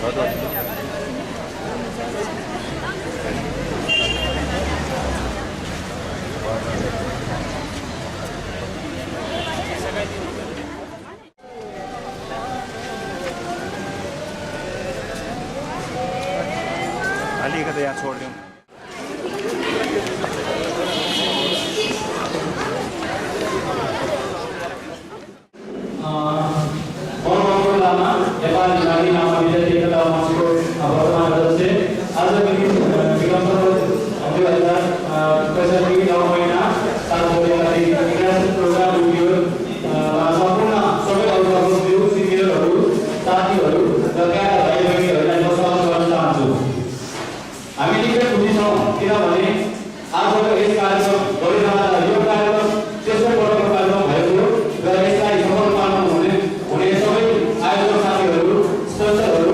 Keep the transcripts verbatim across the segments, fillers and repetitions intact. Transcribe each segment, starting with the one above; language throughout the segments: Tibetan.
अलिकति यहाँ छोडिदिउँ। अ, परमहङ्गुलामा नेपाल नेपाली नाममा विद्यार्थी एकता मञ्चको, अ, वर्तमान अध्यक्ष, आज विक्रम, अ, विक्रम सम्वत दुई हजार, अ, पैँसट्ठी नौ महिना सात गते राति एघार बजे प्रोग्राम उठ्यो। अ, सम्पूर्ण सबै अभिभावकज्यू, सिनियरहरू, साथीहरू, र प्यारा भाइ बहिनीहरूलाई म स्वागत गर्न चाहन्छु। हामी निकै खुसी छौँ, किनभने आजको यस कार्यक्रम गरिरहँदा यो कार्यक्रम तेस्रो पटकको कार्यक्रम भएको र यसलाई सफल पार्नु हुने, हुने सबै आयोजक साथीहरू, स्पन्सरहरू र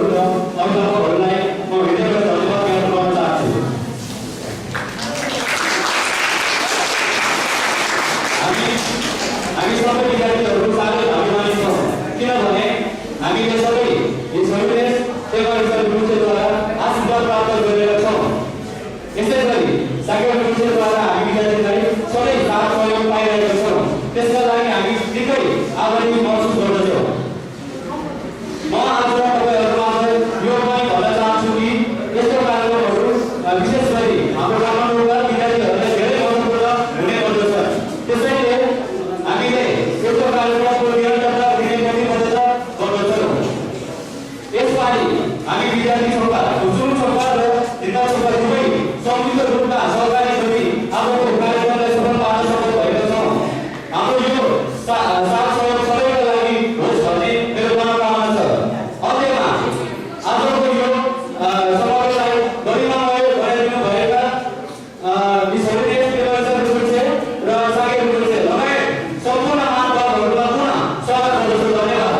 अभिभावकहरूलाई म हृदयबाट धन्यवाद व्यक्त गर्न चाहन्छु। हामी, हामी सबै विद्यार्थीहरू साह्रै भाग्यमानी छौँ, किनभने हामीले सबै यस हरिदेश सेवा विद्यालय गुरुङसेद्वारा आशीर्वाद प्राप्त गरेका छौँ। यसै गरी साकेत गुरुङसेद्वारा हामी विद्यार्थीलाई सधैँ साथ सहयोग पाइरहेका छौँ। त्यसका लागि हामी निकै आभारी महसुस गर्दछौँ। म आज तपाईँहरूमाझ यो पनि भन्न चाहन्छु कि यस्तो कार्यक्रमहरू, अ, विशेष गरी हाम्रो काठमाडौँका विद्यार्थीहरूलाई धेरै महत्त्वपूर्ण हुने गर्दछ। त्यसैले हामीले यस्तो कार्यक्रमको निरन्तरता दिने प्रतिबद्धता गर्दछौँ। यसपालि हामी विद्यार्थी सभा, हुजुर सभा र जिल्ला सभा दुवै संयुक्त रूपमा सहकारी गरी आजको कार्यक्रमलाई सफल पार्न सफल भएका छौँ। हाम्रो यो सा-, साथ सहयोग सबैका लागि होस् भन्ने मेरो मनोकामना छ। अन्त्यमा आजको यो, अ, समारोहलाई गरिमामय बनाइदिनु भएका, अ, मिस हरिदेश, देवांश गुरुङसे र साकेत गुरुङसे लगायत सम्पूर्ण महानुभावहरूमा पुनः स्वागत गर्दछु। धन्यवाद।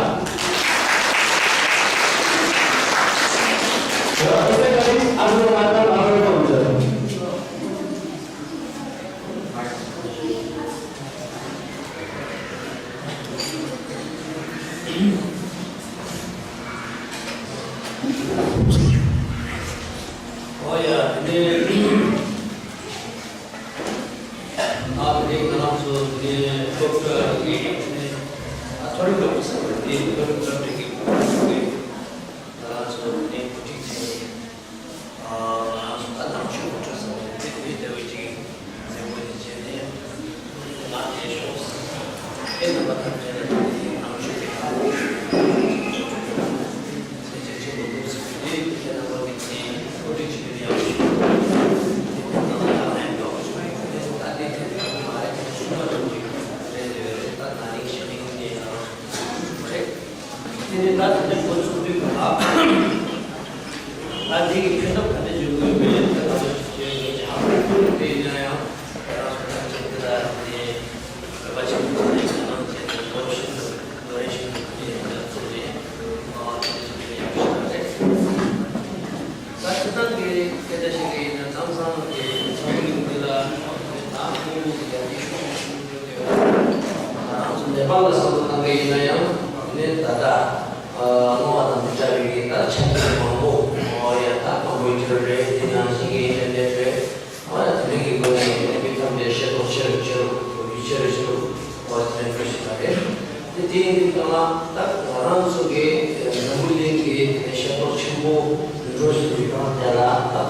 र यसै गरी आजको कार्यक्रम अगाडिको हुन्छ। ཨོ་ཡ། དེ་ནས་ང་དེ་ནས་ང་རང་ཚོ་དེ་ནས་སློབ་གྲྭ་གི་དེ་ནས་ཨ་མཐོ་རིམ་སློབ་གྲྭ་ཟེར་བ་དེ་མཐོ་རིམ་སློབ་གྲྭ་གི་ང་རང་ཚོ་དེ་ནས་གོ་སྒྲིག་བྱས་ནས། ང་རང་ཚོ་ད་ནང་ཆོས་སློབ་གྲྭ་ཟེར་བ་དེ་དེ་ལྟ་བུ་ཅིག་མཛད་སྒོ་དེ་བྱས་ནས་ང་དེ་ཤོག་ཟེར། ཨེ་རྣམ་པ་ཐམས་ཅད་ལ་དེ་ནང་ཆོས་ཀྱི་ཁ་ལོ་ཟེར་བྱས་ཆེན་པོ་སློབ་ཟེར་བ་དེ་དེ་རྣམ་པ་གི་དེ་གོ་སྒྲིག་བྱེད་ཀྱི་ཡག་ཤོས་དེ་ནང་ལ་ཡང་ཡོག་ཆོས་ཀྱི་དེ་ད་དེ་དེ་མ་རེད། དེ་ཆུང་མ་རེད། དེ་རེད། དེ་རེད། ད་ན་ནིང་ཤི་ནིང་དེ་ང་རང་ཚོ་མ་རེད། དེ་ནས་ད་དེ་འདྲ་འགོ་ཚུགས་དུས་ང་ད་འདི་གི་ཕན་ཐོགས་ག་འདྲ་འབྱུང་གི་ཡོད་མེད་དེ་ང་ཚོ་བྱས་ངེས་ཀྱི་ཧ་གོ། དེ་ཡིན་ན་ཡང་ང་རང་ཚོ་ད་ཅིག་དེ་ལ་དེ་བོད་པ་ཆེན་པོ་དེ་ཚོ་ནང་བྱས་ནས་ལོ་ཤིན་ཏུ་ལོ་རེ་བཞིན་དུ་དེ་ཡང་ཚོགས་ནས་མ་དེ་ཚོ་དེ་ཡག་པོ་ཞིག་རེད། ད་སྤྱིར་བཏང་གི་སྐད་ཆ་བཤད་གི་ཡིན་ན་ལམ་སང་གི་འཛམ་བུ་གླིང་འདི་ལ་ད་ཁོང་ཚོ་ཡར་རྒྱས་ཤུགས་ཆེན་པོ་ཡོད་དེ། ང་རང་ཚོ་ནེ་པཱལ་ལ་བསམ་བློ་བཏང་གི་ཡིན་ན་ཡང་དེ་ནས་ད་ལྟ་སྔོན་མ་དང་མི་འདྲ་བའི་གི་ད་ཆ་རྐྱེན་མང་པོ་ཡང་ད་ཀམ་པུ་ཊར་རེད། དེ་ནང་བཞིན་གི་ཨིན་ཊར་ནེཊ་རེད། ཨ་དེ་འདྲ་གི་སྒོ་ནས་མི་ཐམས་ཅད་ཤེས་རྟོགས་ཆེ་རུ་ཆེ་རུ་ཡུལ་ཆེ་རུ་ཆེ་རུ་བ་དེ་འདྲ་འགྲོ་བཞིན་པ་རེད། དེ་དེ་ཡིན་དུས་ཙང་ད་ང་རང་ཚོ་གི་འཛམ་བུ་གླིང་གི་དེ་ནས་ཤེས་རྟོགས་ཆེན་པོ་འགྲོ་བཞིན་པའི་སྒང་དེ་ལ་ད་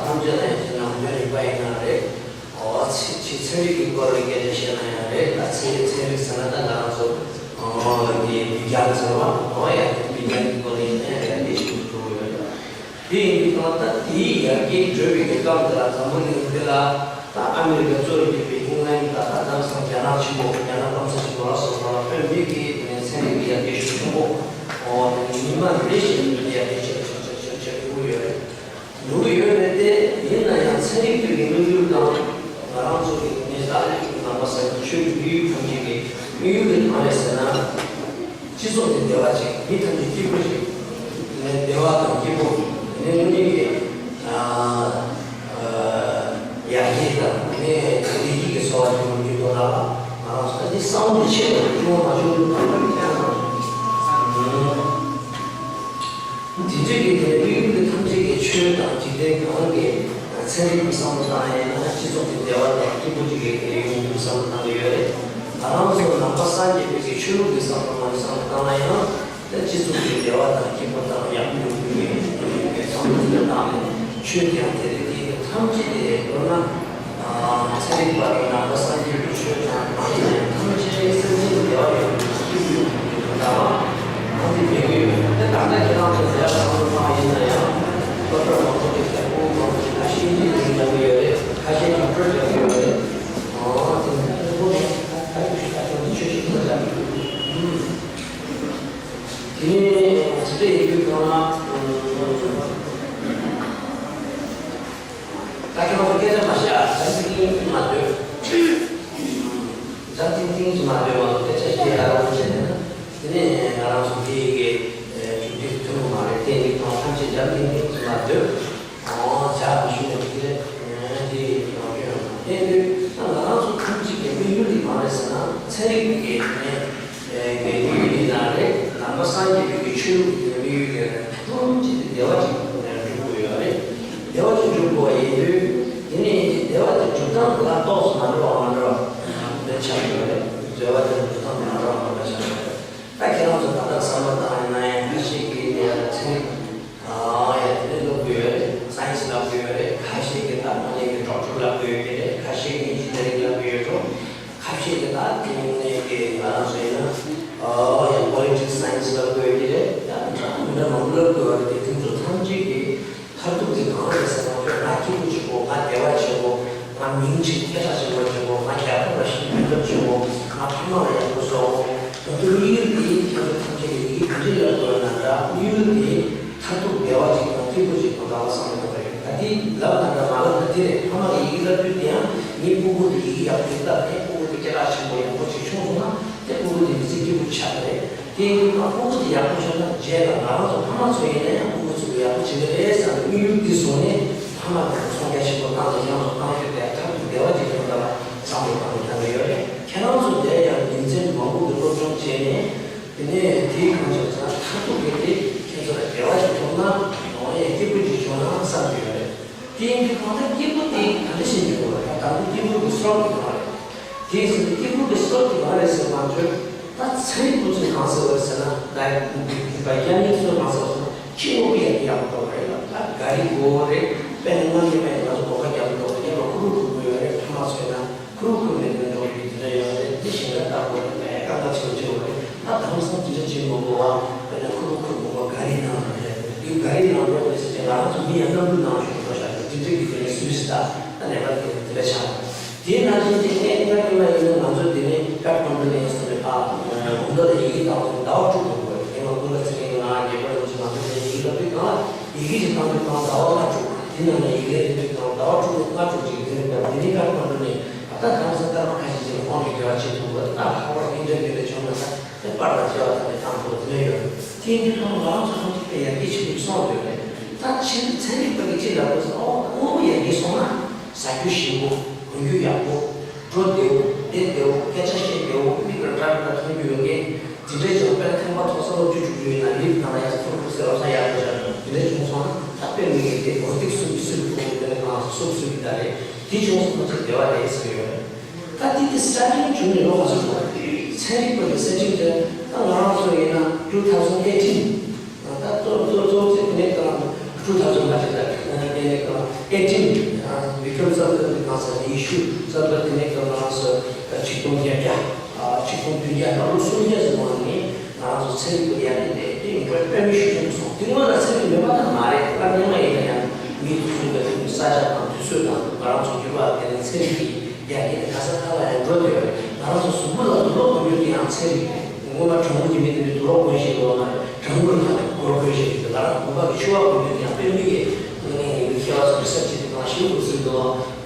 ཐམས་ཅད་ལ་ཡང་ཅིག་ནང་དོན་རིག་པ་ཡིན་ན་རེད། ཨོ་ཚན་ཚན་རིག་གི་སྐོར་ལ་སྐད་ཆ་བཤད་ན་ཡང་རེད། ད་ཚན་རིག་ཚན་རིག་ཟེར་ན་ད་ང་རང་ཚོ་ཨོ་གི་མི་རྒྱང་ཟེར་བ་ཨོ་ཡ་མི་རྒྱང་གི་སྐོར་ལ་ཡིན་ན་ཡང་ཡང་དེ་ཞིག་ཏུ་གྲུབ་ཡོད། དེ་ཡིན་དུས་ཙང་ད་དེའི་ཡར་རྒྱས་འགྲོ་བའི་གི་སྐབས་འདི་ལ་འཛམ་བུ་གླིང་འདི་ལ་ད་ཨ་མི་རི་ཀ་གཙོ་བོ་བྱས་པའི་ཨིང་ལན་ད་ད་ལམ་སང་རྒྱ་ནག་ཆེན་པོ་རྒྱ་ནག་སྐམ་ས་ཆེན་པོ་ལ་སོགས་པ་ལ་དཔོན་མི་གི་དེ་ནས་ཚན་རིག་གི་ཡར་རྒྱས་ཤུགས་ཆེན་པོ་ཨོ་དེ་ནས་མི་མང་རེ་ཞིག་ཡར་རྒྱས་ཆེ་རུ་ཆེ་རུ་ཆེ་རུ་ཆེ་རུ་འགྲོ་གི་ཡོད་རེད། འགྲོ་གི་ཡོད་རེད་དེ། ཡིན་ན་ཡང་ཚན་རིག་པའི་གི་དམིགས་ཡུལ་དང་ང་རང་ཚོ་གི་དེ་ནས་ད་ནང་པ་སངས་རྒྱས་ཆོས་ཀྱི་དམིགས་ཡུལ་ཐམས་ཅད་ཀྱི་དམིགས་ཡུལ་དེ་གང་རེད་ཟེར་ན། སྤྱི་ཚོགས་དེ་བདེ་བ་ཅིག་མི་ཐམས་ཅད་སྐྱིད་པོ་ཞིག་དེ་ནས་བདེ་བ་དང་སྐྱིད་པོ། དེ་ནས་དངོས་གནས་ཀྱི་ཨ་ཨ་ཡར་རྒྱས་དང་དེ་ནས་བདེ་སྐྱིད་ཀྱི་འཚོ་བ་ཞིག་ཡོང་རྒྱུའི་ཐོག་ལ་ང་རང་ཚོ་ད་འདི་བསམ་བློ་ཆེ་བ་ཞིག་བྱུང་བ་མ་བྱུང་བ་ཁྱེད་རང་ཚོ། དེ་འདྲ་གི་དེ་དམིགས་ཡུལ་ ཆོས་དང་འཇིག་རྟེན་གང་གི་ཚན་རིག་གི་བསམ་བློ་བཏང་ཡིན་ན་སྤྱི་ཚོགས་ཀྱི་བདེ་བ་དང་སྐྱིད་པོ་ཅིག་ཡོང་གི་ཡོང་གི་བསམ་བློ་བཏང་གི་ཡོད་རེད། ང་རང་ཚོ་ནང་པ་སངས་རྒྱས་པའི་གི་ཆོས་ལུགས་ཀྱི་བསམ་བློ་ནང་བསམ་བློ་བཏང་ན་ཡང་། དེ་སྤྱི་ཚོགས་ཀྱི་བདེ་བ་དང་སྐྱིད་པོ་དང་ཡག་པོ་ཡོང་རྒྱུ་ཡིན་ཡིན་པའི་བསམ་བློ་དེ་འདྲ་བཏང་ནས་ཆོས་དེ་ཡང་དེ་རིགས་དེ་ཐམས་ཅད་དེ་མདོར་ན་ཚན་རིག་པ་དང་ནང་པ་སངས་རྒྱས་པའི་ཆོས་དང་གང་ཡིན་ན་ཡང་ཐམས་ཅད་སེམས་ཅན་གྱི་བདེ་བ་ཡོང་རྒྱུ་སྐྱིད་པོ་ཡོང་རྒྱུ་དེ་འདྲ་བ་གང་དེ་མེད་ཀྱི་ཡོད། དེ་ད་ལྟ་ཁྱེད་རང་ཚོ་དེ་ཡང་བསམ་བློ་བཏང་ཡིན་ན་ཡང་སློབ་གྲྭ་མང་པོ་ཅིག་དང་ཁོང་མང་པོ་ཅིག་ཁ་ཤས་ཀྱིས་དེ་འདྲ་ཡོད་རེད། ཁ་ཤས་ཀྱིས་བྲོས་བཞག་གི་ཡོད་རེད། ཨོ་དེ་ནས་ཁོང་ཚོ་ད་ཁྱོད་ཤི་ད་ཁྱོད་འདི་ཆོས་ཤིག་ཐོས་བཞག་གི་འདུག་དེ་ནས་ཇི་འདྲ་ཡིན་དུས་ཚང་མ། ད་ཁྱེད་རང་ཚོ་སྐད་ཆ་མ་བཤད་ཨ། འཇམ་ཐིང་ཐིང་ཅིག་མ་སྡོད། འཇམ་ཐིང་ཐིང་ཅིག་མ་སྡོད་མ་གཏོགས་སྐད་ཆ་བཤད་ཡ་རག་པོ་བྱས་ནས་ན། དེ་ནས་ང་རང་ཚོ་འདི་གི་མཇུག་སྒྲིལ་ཐུབ་ཀྱི་མ་རེད། དེ་འདི་ཚང་མ་ཐམས་ཅད་འཇམ་ཐིང་ཐིང་ཅིག་མ་སྡོད། ཨོ་ཇག་མི་ཤུགས་ནས་ཅིག་རེད། འདི་ཡང་སྐྱོན་ཡང་མ་དེ་འདུག་ད་ང་རང་ཚོ་ཐམས་ཅད་ཀྱི་དམིགས་ཡུལ་འདི་གང་རེད་ཟེར་ན་ཚན་རིག་པའི་གི་ནས། དེ་དམིགས་ཡུལ་ཡིན་ན་རེད། ནང་པ་སངས་རྒྱས་པའི་ཆོས་ལུགས་ཀྱི་དམིགས་ཡུལ་ཡིན་ན་ཐམས་ཅད་དེ་བདེ་བ་ཅིག་སྒྲུབ་དགོས་ཡོད་རེད། བདེ་བ་ཅིག་སྒྲུབ་དགོས་པ་ཡིན་དུས་དེ་ནས་བདེ་བ་དེ་སྒྲུབ་སྟངས་དེ་ལ་ཏོག་ཙམ་མ་འདྲ་བ་མ་འདྲ་བ་འདི་ཆགས་ཡོད་རེད། བདེ་བ་དེ་སྒྲུབ་སྟངས་མ་འདྲ་བ་མ་འདྲ་ཆགས་ཡོད་རེད། ད་ཁྱེད་རང་ཚོ་ད་ལྟ་བསམ་བློ་བཏང་ཡིན་ན་ཡང་ཁ་ཤས་ཀྱིས་དེ་ཡང་ཚན་རིག་ཨ་ཡ་དེ་ནས་ལབ་དགོས་ཡོད་རེད། སའེན་སི་ལབ་དགོས་ཡོད་རེད། ཁ་ཤས་ཀྱིས་ད་དངོས་གནས་ཀྱི་ཌོག་ཊར་ལབ་དགོས་ཡོད་ཀྱི་རེད། ཁ་ཤས་ཀྱིས་ཨིན་ཇི་ནི་ཡ་རིང་ལབ་དགོས་ཡོད་འགྲོ། ཁ་ཤས་ཀྱིས་ད་དེ་དངོས་གནས་ཀྱི་ང་རང་ཚོ་ཡིན་ན་ཨོ་ཡ་པོ་ལི་ཊིག་སི་སའེན་སི་ལབ་དགོས་ཡོད་ཀྱི་རེད། ད་འདྲ་མི་འདྲ་མང་པོ་ལབ་དགོས་ཡོད་རེད། དེ་དེ་ཚོ་ཐམས་ཅད་ཀྱི་མཐར་ཐུག་དེ་གང་རེད་ཟེར་ན་ཁྱོད་ང་སྐྱིད་པོ་བྱེད་དགོས། ང་བདེ་བ་བྱེད་དགོས། ང་མིང་ཆེ་སྐད་གྲགས་ཆེན་པོ་བྱེད་དགོས། ང་རྒྱལ་ཁབ་ལ་ཞིག་ཕན་ཐོགས་བྱེད་དགོས། ང་ཕ་མ་ལ་ཡག་པོ་བཟོ་དགོས། ང་ཚོ་དམིགས་ཡུལ་དེ་ཁྱེད་ཚོ་ཐམས་ཅད་ཀྱི་ཡི་གེ་ག་འདྲས་ལ་བཀོད་ན་འདྲ། དམིགས་ཡུལ་དེ་མཐར་ཐུག་བདེ་བ་ཅིག་དང་སྐྱིད་པོ་ཅིག་དང་འདྲ་བ་བསམ་བློ་གཏོང་གི་ཡོད། ད་དེ་ལབ་ན་འདྲ་མ་ལབ་ན་དེ་རེད། ཕ་མ་གི་ཡི་གེ་བསླབ་དུས་དེ་ཡང་ངའི་སྤུ་གུ་དེ་ཡི་གེ་ཡག་པོ་ཞིག་བསླབ་ནས་སྤུ་གུ་དེ་སྐད་གྲགས་ཆེན་པོ་ཡག་པོ་ཅིག་བྱུང་སོང་ན་དེ་སྤུ་གུ་དེ་མི་ཚེ་སྐྱིད་པོ་ཆགས་ཀྱི་རེད། དེ་ཡིན་དུས་ང་སྤུ་གུ་དེ་ཡག་པོ་བྱུང་ན་རྗེས་ལ་ང་རང་ཚོ་ཕ་མ་ཚོ་ཡིན་ན་ཡང་སྤུ་གུ་ཚོ་ལ་ཡག་པོ་བྱེད་ཀྱི་རེད་བསམ་པའི་དམིགས་ཡུལ་འདི་བཟུང་ནས་ཕ་མ་དང་ཚོང་རྒྱ་ཆེན་པོ་བཏང་ནས་ཡང་ཚོ་བཏང་རྒྱུ་དེ་མཐར་ཐུག་བདེ་བ་ཅིག་ཡོང་ཐབས་ལ་བསམ་བློ་བཏང་ནས་བཏང་གི་ཡོད་རེད། ཁྱེད་རང་ཚོ་འདིར་ཡང་རྒྱུ་མཚན་མང་པོ་གི་སློབ་སྦྱོང་བྱས་ནས་དེ་ནས་དེའི་གང་བྱས་ཙང་མཐར་ཐུག་གི་དེ་ཁྱེད་ཚོ་ལ་བདེ་བ་ཅིག་ཐོབ་ན་འོ་ཡ་སྐྱིད་པོ་ཅིག་བྱུང་ན་བསམ་གྱི་ཡོད་རེད། དེ་ཡིན་དུས་གང་ལྟར་སྐྱིད་པོ་དེ་ག་འདྲ་ཞིག་འཇོག་དགོས་རེད། ད་དང་པོ་སྐྱིད་པོ་གི་སྲོག་དེ་གང་རེད། དེའི་ཚེ་སྐྱིད་པོ་གི་སྲོག་དེ་གང་རེད་ཟེར་མ་འཇོག་ད་ཚན་རིག་པ་ཚོས་གང་ཟེར་བ་ཟེར་ན་ད་བི་གྷྱ་ནིག་ཚོས་གང་ཟེར་བ་ཟེར་ན་ཁྱི་ངོ་ཡག་གི་ཡག་པོ་འགྲོ་གི་རེད་ལ། ད་ག་རི་དགོས་རེད། དཔེར་ན་སྔར་ཉི་མ་ཡིན་ང་ཚོ་གོ་ཁ་རྒྱག་གི་འགྲོ་གི་རེད། ཁུ་རུ་ཁུ་དགོས་ཡོད་རེད། ཕ་མ་ཚོས་ན་ཁུ་རུ་ཁུ་མེད་ན་འགྲོ་གི་དེ་འདྲ་ཡོད་རེད། འདི་ཞིང་ལ་ལྟ་དགོས་རེད། ཨེ་དཀའ་ངལ་ཆེན་པོ་ཆེ་བ་རེད། ད་དེང་སང་དེ་འདྲ་བྱེད་མི་དགོས་བ། དཔེར་ན་ཁུ་རུ་ཁུ་དགོས་པ་ག་རི་ནང་རེད། དེ་ག་རི་ནང་འགྲོ་དེ་ཟེར་ཏེ་ང་རང་ཚོ་མི་ཡང་གནམ་གྲུ་ནང་བཞིན་འགྲོ་བཞག་རེད། དེ་འདྲ་གི་དེ་ནས་སུད་སི་ད་ད་ནེ་པ་དེ་དེ་འདྲ་ཆགས། དེའི་ནང་བཞིན་དེ་ནས་སྔ་ཉིན་མ་ཡིན་ན་ང་ཚོ་དེ་ནས་ཀ་ཐ་མན་ཌུ་ནས་སོང་ནས་ཕར་གོམ་ཏ་ལ་ཡི་གེ་བཏང་སོང་ཟླ་བ་དྲུག་འགོར་དགོས་རེད། དེ་ང་ཀུན་དགའ་ཚེ་རིང་ང་རྒྱལ་པོ་རིན་པོ་ཆེ་ང་ཚོ་དེ་ཡི་གེ་བཏང་དུས་གང་ལ་ཡི་གེ་ཞིག་བཏང་དུས་གང་ཟླ་བ་ལྔ་དྲུག་དེ་ནང་ནས་ཡི་གེ་རེ་དུས་གང་ཟླ་བ་དྲུག་ལྔ་དྲུག་ཅིག་དེ་ནས་བཏང་དེ་ནས་ཀ་ཐ་མན་ཌུ་ནས་ད་ལྟ་དེང་སང་སྐར་མ་ཁ་ཤས་ཅིག་ལ་དབང་གི་འབྲེལ་བ་བྱེད་ཐུབ་པ་ད་ཧ་བར་ཨིན་ཏེར་ནེཊ་བྱུང་ན་ད་དེ་པར་དང་བཅར་བ་དང་དེ་བཏང་ཐུབ་པ་དེ་འདྲ་ཡོད་རེད། དེ་ཡིན་དུས་ང་རང་ཚོ་ཐམས་ཅད་དཔེ་ཡར་རྒྱས་ཆེན་པོ་སོང་ཡོད་རེད། ད་ཕྱིན་ཚན་རིག་པ་གི་ཅི་ལབ་དགོས་ཟེར་ཨོ་ད་དངོས་པོ་ཡར་རྒྱས་སོང་ན་ཟ་རྒྱུ་ཞིམ་པོ་གོན་རྒྱུ་ཡག་པོ། འགྲོ་བདེ་བོ་བསྡད་བདེ་བོ་སྐད་ཆ་བཤད་བདེ་བོ་མིག་ལ་འདྲ་མི་འདྲ་མཐོང་རྒྱུ་ཡོད་མཁན་དེ་འདྲའི་ཅང་དཔེར་ན་ཁང་པ་མཐོ་ས་སློབ་བརྒྱུད་བཅུག་རྒྱུ་ཡིན་ན་ལིབ་ནང་ལ་ཡར་ཕུར་ཕུར་ཟེར་བ་ས་ཡར་འགྲོ་བཞག་དེ་འདྲ་བྱུང་སོང་ན་ད་དཔེ་མི་སྲིད་དེ་གོ་སྟེགས་སུ་མི་སུ་ལ་ཕུག་དེ་ནས་ང་སུབ་སུབ་ཡིན་ད་རེད། དེ་བྱུང་སོང་ན་ཅིག་བདེ་བ་རེད་ཟེར་ཡོད་རེད། ད་དེ་དེ་སི་ཊར་ཊིང་བྱུང་ནས་ལོ་ག་ཚོད་འགྲོ་བ་རེད། ཚན་རིག་པ་གི་སི་ཊར་ཊིང་དེ་ད་ང་རང་ཚོ་ཡིན་ན་two thousand eighteen ད་གཙོ་གཙོ་གཙོ་ཚེ་དེ་ནས་ད་two thousand མ་བྱེད་ད་དེ་ནས་ད་eighteen བི་ཀྲམ་བསམ་གཏན་གྱི་གང་ཟེར་ཡེ་ཤུ་བསམ་གཏན་དེ་ནས་ད་ང་རང་ཚོ་ཆིག་སྟོང་བརྒྱད་བརྒྱ་ཆིག་སྟོང་བདུན་བརྒྱ་ད་ལོ་སུམ་བརྒྱ་ཙམ་ནང་ནས་ང་རང་ཚོ་ཚན་རིག་པ་ཡར་རྒྱས་དེ་དེ་ཡིན་པའི་དཔེ་མི་ཤུགས་ཆེན་པོ་སོང་། དེ་སྔོན་ལ་ཚན་རིག་མེད་པ་ད་མ་རེད། སླར་རྙིང་མ་ཡིན་ན་ཡང་མིའི་དུས་ཚོད་དང་ས་ཆ་དང་དུས་ཚོད་དང་ང་རང་ཚོ་འགྱུར་བ་དེ་ནས་ཚན་རིག་གི་ཡར་རྒྱས་དེ་ག་ས་ག་ལ་ཡང་འགྲོ་བསྡད་ཡོད་རེད། ང་རང་ཚོ་གཟུགས་པོ་ལ་དུག་ལོག་གོན་རྒྱུ་དེ་ཡང་ཚན་རིག་རེད། སྔོན་མ་གྲང་མོ་གི་མི་དེ་ཚོས་དུག་ལོག་གོན་ཤེས་ཡོད་མ་རེད། གྲང་མོ་རེད་ཁ་ནས་སྒོར་གོན་ཤེས་ཀྱི་འདུག་ང་རང་གོན་པ་གི་ཕྱུ་པ་གོན་རྒྱུ་དེ་ཡང་དཔེ་མི་གི་ངས་ངས་མི་ཁྱད་པར་ཚོ་རི་སར་ཆེ་དེ་གང་ཞིག་འུ་ཚུགས་འདུག་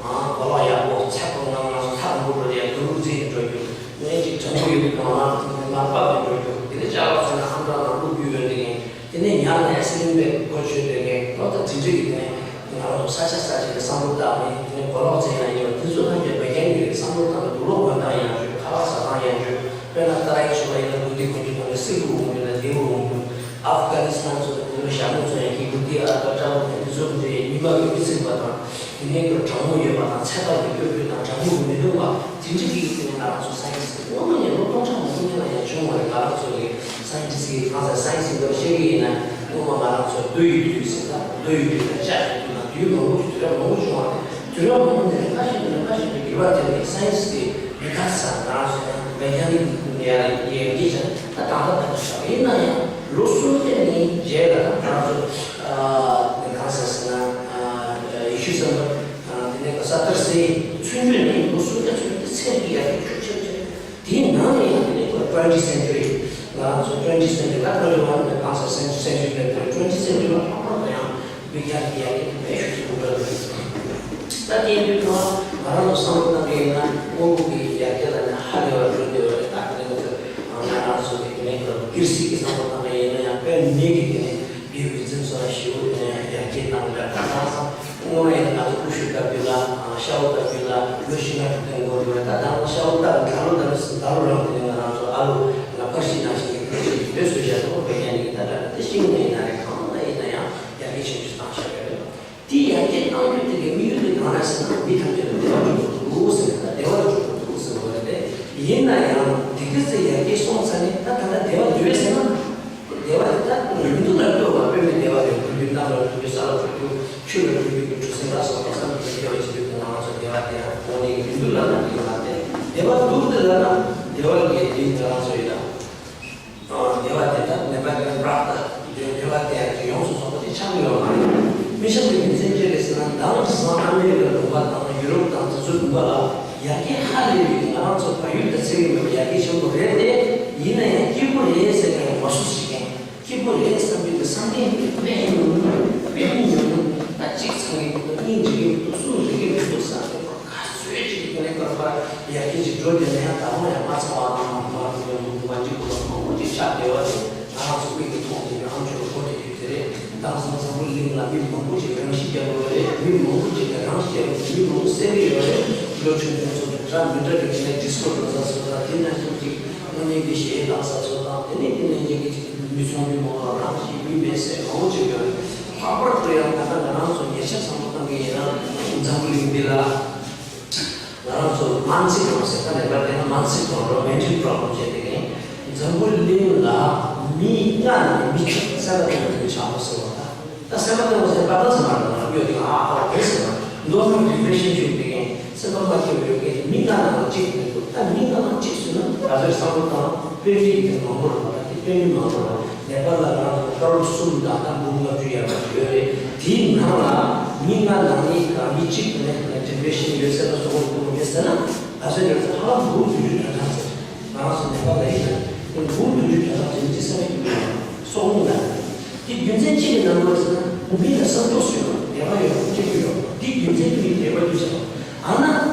ཨང་གོ་ལོག་ཡག་པོ་ཚ་གོང་ང་ང་ཚོ་ཐག་རིང་པོ་འགྲོ་དེ་ཡང་དུག་རུ་རྫིས་ནས་འགྲོ་རྒྱུ། ངས་ཅིག་གྲང་མོ་ཡོད་དུས་གང་ལ་ང་པགས་ནས་འགྲོ་རྒྱུ་དེ་ནས་ཅ་ལག་ཚོ་ན་ཨམ་ཅོག་ནང་བླུགས་རྒྱུ་ཡོད་དེ་ངས། དེ་ནས་ཉག་ནས་སི་ལིང་བེག་སྒོ་ཆོད་པའི་ངས་ལོ་ད་དེ་འདྲ་གི་དེ་ནས་ང་རང་ཚོ་ས་ཆ་ས་ཆ་ལ་བསམ་བློ་བཏང་ནས་དེ་ནས་གོ་ལོག་ཚད་ཡང་ཡོད་དེ་ཚོ་ཐམས་ཅད་བད་ཀན་གྱི་བསམ་བློ་བཏང་ནས་དུག་ལོག་གོན་སྟངས་ཡང་ཡོད། ཁ་པར་ཟ་སྟངས་ཡང་ཡོད། དཔེར་ན་ཏཱ་རའི་ཆོས་པ་ཡིན་ན་གུ་དི་གོན་རྒྱུ་དང་ནས་སིལ་བུ་འོང་རྒྱུ་དང་ལྡེའུ་འོང་རྒྱུ། ཨབ་གྷ་ནི་སི་ཐན་ཚོ་དང་དེ་ཚོ་ཞྭ་མོ་ཚོ་ཡང་གི་གུ་དི་ཨ་ཀ་ཏྲ་བོ་དང་དེ་ཚོ་གི་ མ་གི་མི་ཚེ་བ་དང་། དེ་ནས་ཀྱི་གྲང་མོ་ཡོད་པ་དང་ཚད་པ་ཡོད་པའི་དང་གྲང་མོ་གི་མི་འདུག་པ་དེ་འདྲ་གི་ཡིན་ན་ང་རང་ཚོ་སའེན་སི་དེ་སྔོན་མ་ནས་ལོ་སྟོང་ཕྲག་མང་པོ་སྔོན་ལ་ཡང་བྱུང་བ་རེད། ང་རང་ཚོ་གི་སའེན་ཊིསི་གི་གང་ཟེར་སའེན་སི་གི་སྐོར་བཤད་ཀྱི་ཡིན་ན་སྔོན་མ་ང་རང་ཚོ་རྡོ་ཡི་དུས་ཟེར་ད་རྡོ་ཡི་དུས་དང་ལྕགས་ཀྱི་དུས་དང་དུས་མང་པོ་ཞིག་དུས་རབས་མང་པོ་བྱུང་བ་རེད། དུས་རབས་མང་པོ་ནས་ཁ་ཤས་ནས་ཁ་ཤས་ཀྱི་འགྱུར་བ་དེ་ནས་སའེན་སི་དེ་མི་ཁ་ས་ང་རང་ཚོ་ཡང་བེ་གྱ་ནི་ཡ་ཡ་གི་ཆ་ད་ད་ད་ད་ད་ཡིན་ན་ཡང་ལོ་གསུམ་བརྒྱ་ནས་རྗེས་ལ་ང་རང་ཚོ་གང་ཟེར་ཟེར་ན་ཡེ་ཤུ་སམ་པ། དེ་ནས་ས་ཏར་སེ་ཚུན་ཆོད་ནས་ལོ་གསུམ་བརྒྱ་ཚུན་ཆོད་ཚད་ཀྱི་ཡར་རྒྱས་ཤུགས་ཆེ་ཆེ། དེའི་ནང་ནས་ཡང་དེ་ནས་ཁོ་twenty century ང་ཚོ་twenty century ད་twenty one ནས་གང་ཟེར་century ནས་twenty century ལ་ལྷག་པར་དུ་ཡང་མི་སྐྱ་གི་ཡར་རྒྱས་དེ་དཔེ་ཤུགས་ཆེ་པོ་འགྲོ་ཡོད། ད་དེ་ཡིན་དུས་ང་ང་རང་ཚོ་བསམ་བློ་བཏང་གི་ཡིན་ན་དངོས་པོ་གི་ཡར་རྒྱས་ལ་ནི་ཧ་ལས་པ་འགྲོ་བསྡད་ཡོད་རེད། ད་དེ་ནས་ང་ཚོ་ང་རང་ཚོ་གི་དེ་ནས་སྒེར་སྲིད་ཀྱི་བསམ་བློ་བཏང་གི་ཡིན་ན་ཡང་དཔེ་མེད་ཀྱི་དེ་ནས། དེའི་རྒྱུ་མཚན་སོགས་ལ་ཞེ་པོ་ཡར་རྒྱས་བཏང་འདྲ་ད་ལྟ་སང་སྔོན་མ་ཡིན་ན་ང་ཚོ་ཀུ་ཤུ་ལྟ་བུ་ལ་ཤ་བོ་ལྟ་བུ་ལ་ལོ་བཞི་ལྔ་དྲུག་ཐོན་དགོས་འདུག་ད་ད་ལོ་ཤ་བོ་ལྟ་བུ་ད་ལོ་ད་ལོ་ཟིན་ད་ལོ་རང་དེ་ནས་ང་རང་ཚོ་ཨ་ལོ་ལ་ཕར་ཤི་ནང་བཞིན་གྱི་ཕལ་ཆེར་གྱི་བེད་སྤྱོད་བྱ་ཐུབ་པ་བེད་ཀྱང་ནི་ད་ལྟ་དེ་ཤིང་ནས་ཡིན་ན་རེད། གང་ལ་ཡིན་ན་ཡང་ཡར་རྒྱས་ཆེན་པོ་ཞིག་བཏང་བཞག་ཡོད་རེད། དེ་ཡར་རྒྱས་གཏོང་རྒྱུ་དེ་གའི་དམིགས་ཡུལ་དེ་གང་རེད་ཟེར་ན་མི་ཐམས་ཅད་ལ་བདེ་བ་སྒྲུབ་དགོས་འདུག་ཟེར་ནས་ད་བདེ་བ་སྒྲུབ་དགོས་འདུག་ཟེར་བ་རེད་དེ། ཡིན་ན་ཡང་དེ་ག་ཚོད་ཡར་རྒྱས་སོང་ཚར་ནས་ད་ད་ལྟ་བདེ་བ་འདོད་ཟེར་ན། བདེ་བ་དེ་ད་ཡུན་དུ་ལ་ལྟོས་པ་དཔེ་མེད་བདེ་བ་རེད། ཀུན་གྱི་གནམ་ལ་ལྷུང་རྒྱུ་ས་ལ་འཕུར་རྒྱུ་ཆུ་ལ་འགྲོ་རྒྱུ་གི་གྲུ་གཟིངས་ལ་སོགས་པ་བསམ་གྱིས་མི་ཁྱབ་པ་ཅིག་ཡོད་པ་ང་རང་ཚོ་བདེ་བ་དེ་ཡང་གོང་ནས་ཡུན་དུ་ལ་ན་དེ་ལ་བདེ་བདེ་བ་སྡུག་དེ་ལ་ན་བདེ་བ་གི་དེ་ང་རང་ཚོ་ཡིན་ན། བདེ་བ་དེ་དག་ནད་པ་ཀྱང་རག་ད་བདེ་བདེ་བ་དེ་ཡང་ཅིག་ཡོངས་སུ་རྫོགས་པ་དེ་ཆགས་ཀྱི་ཡོད་མ་རེད། མི་ཆགས་པའི་རྒྱུ་མཚན་ཅི་རེད་ཟེར་ན་དེང་སང་ཨ་མེ་རི་ཀ་ལུང་པ་དང་ཡུ་རོབ་དང་དེ་ཚོའི་ལུང་པ་ལ་ཡར་རྒྱས་ཧ་ལས་པའི་ང་རང་ཚོ་བལ་ཡུལ་དང་ཚད་ཀྱི་མེད་པ་ཡར་རྒྱས་ཆེན་པོ་རེད་དེ། ཡིན་ན་ཡང་སྐྱིད་པོ་རེད་ཟེར་མཁན་མ་སུ་ཞིག་ཡང་སྐྱིད་པོ་རེད་བསམ་རྒྱུ་དེ་བསམ་གཏན་གྱི་དཔེ་ཉུང་ཉུང་དཔེ་མི་ཉུང་ཉུང་ད་གཅིག་ཚང་གི་མི་འདུག་གཉིས་འགྲིག་གི་མི་འདུག་གསུམ་འགྲིག་གི་མི་འདུག་བསམ་སྟེ་ག་ཚོད་ཅིག་གི་ཐོག་ནས་སྐར་མ་ཡར་རྒྱས་ཅིག་འགྲོ་བསྡད་ན་ཡང་ད་རུང་ཡང་མ་ཚང་བ་དང་མ་མ་འགྲོ་བའི་མུ་མ་འགྲིག་པ་མང་པོ་ཅིག་ཆགས་བསྡད་པ་དེ་ང་རང་ཚོ་མིག་གིས་མཐོང་བསྡད་པའི་ཨམ་ཅོག་ལ་གོ་བསྡད་རྒྱུ་དེ་རེད། དེང་སང་འཛམ་བུ་གླིང་ལ་མི་མང་པོ་ཅིག་རང་ཤི་རྒྱག་གི་ཡོད་རེད། མི་མང་པོ་ཅིག་གིས་རང་ཤི་རྒྱག་གི་མི་མང་པོ་བསད་ཀྱི་ཡོད་རེད། ལོ་ཆུང་ཆུང་ཚོ་དང་འདྲ་མི་འདྲ་གི་དེ་ནས་ཌིས་ཀོ་འགྲོ་ས་ཚོ་དང་དེ་ནས་ཀྱང་ཅིག་དངོས་གནས་ཀྱི་གཞས་བཏང་ས་ཚོ་དང་དེ་ནས་དེ་ནས་ཀྱི་ཅིག་མི་ཚང་མི་མང་ལ་རང་ཤི་མི་མེད་ཟེར་མང་པོ་ཅིག་ཡོད་རེད། ལྷག་པར་དུ་ཡང་ད་ལྟ་ང་རང་ཚོ་ཉེ་ཆར་བསམ་བློ་བཏང་གི་ཡིན་ན་འཛམ་བུ་གླིང་འདི་ལ། ང་རང་ཚོ་མ་ན་སིག་རོག་ཟེར་ཁ་ནས་ལབ་བསྡད་ན་མ་ན་སིག་རོག་རོ་མེན་ཊལ་པྲོབ་ལེམ་བྱས་ཏེ་ནི་འཛམ་བུ་གླིང་ལ་མི་ལྔ་ནས་མི་གཅིག་སེམས་པ་སྐྱོ་བོ་ཆགས་པ་ཟེར་བ་ད། ད་སེམས་པ་སྐྱོ་བོ་ཟེར་པ་ད་ཚང་མ་ལ་ང་ཡོད་དེ་ཨ་ཨ་རེད་ཟེར་བ་མདོར་ན་ཌི་པི་རེ་ཤན་བྱུང་སྟེ་ནི་སེམས་པ་མ་སྐྱིད་པ་ཡོད་མཁན་མི་ལྔ་ནང་གཅིག་མི་འདུག་ད་མི་ལྔ་ནང་གཅིག་ཟེར་ན་ད་གཟོད་བསམ་བློ་བཏང་དཔེ་མི་ཡིན་མཁན་མང་པོ་རེད་བ། ད་དེ་དཔེ་མི་མང་པོ་རེད་བ། ནེ་པ་ལ་ང་རང་ཚོ་ཀ་རོར་གསུམ་དང་ད་འབུམ་ལྔ་བཅུ་ཡར་མར་ཡོད་རེད། དེའི་ནང་ལ་མི་ལྔ་ནང་ནས་གང་མི་གཅིག་ནས་ཌི་པི་རེ་ཤན་ཡོད་ཚད་ལ་སོགས་པ་འདུག་མེད་ཟེར་ན་ང་ཚོའི་ཡོད་ཚད་ཧ་ལམ་འབུམ་བདུན་ཅུ་དོན་ཐམ་ཟེར། ང་རང་ཚོ་ནེ་པ་ལ་ཡིན་ན་འབུམ་བདུན་ཅུ་དོན་ཐམ་ཟེར་ཅི་ཟེར་ན་ཡིན་ན་སོག་རླུང་ལ། དེ་རྒྱུ་མཚན་ཅི་ཡིན་ན་ལོས་ཟེར་ན་མི་ལ་བསམ་ཐོག་སུ་ཡོད་བདེ་བ་ཡོད་སྐྱིད་པོ་ཡོད་དེ་རྒྱུ་མཚན་དེ་མི་བདེ་བ་རྒྱུ་ཆ་ཨ་ན་